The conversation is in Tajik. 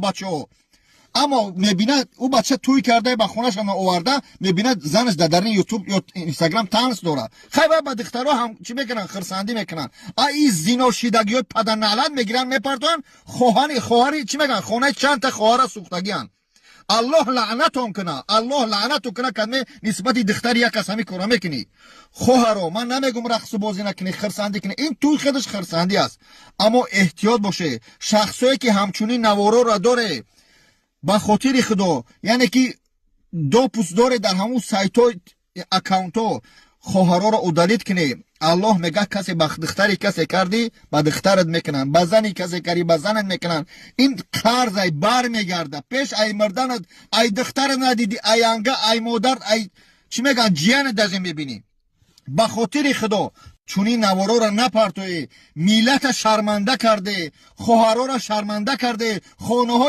Бачаҳо, аммо мебинад, ӯ бача тӯй карда, ба хонаша оварда, мебинад, занаш дар дарини Ютуб ё Инстаграм танс дорад. Хай, вай ба духтаро ҳам чӣ мекунанд? Хирсандӣ мекунанд. А и зиношидагиҳои паданалат мегиранд, мепартоянд. Хоҳани хоҳари чӣ мегӯянд, хонаи чандта хоҳара сӯхтагианд. Аллоҳ лаънатон куна, Аллоҳ лаънатон куна, кадме нисбати духтари як кас ҳамин кора мекунӣ. Хоҳаро, ман намегум рақсу бозӣ накунӣ, хирсандӣ кунӣ, ин тӯй худаш хирсандӣ аст, аммо эҳтиёт боше. Шахсое ки ҳамчунин навороро доре, ба хотири Худо, яъне ки допуск доре дар ҳамун сайтҳо, аккаунтҳо, хоҳароро удалить кунӣ. Аллоҳ мега, касе ба духтари касе кардӣ, ба духтарат мекунанд, ба зани касе кардӣ, ба занат мекунанд. Ин қарз ай бармегарда. Пеш ай мурданат, ай духтарат надидӣ, ай анга, ай модар, ай чӣ мегӯянд, ҷиянат даже мебинӣ. Ба хотири Худо, чунин навороро напартоӣ. Миллата шарманда карде, хоҳароро шарманда карде, хонаҳои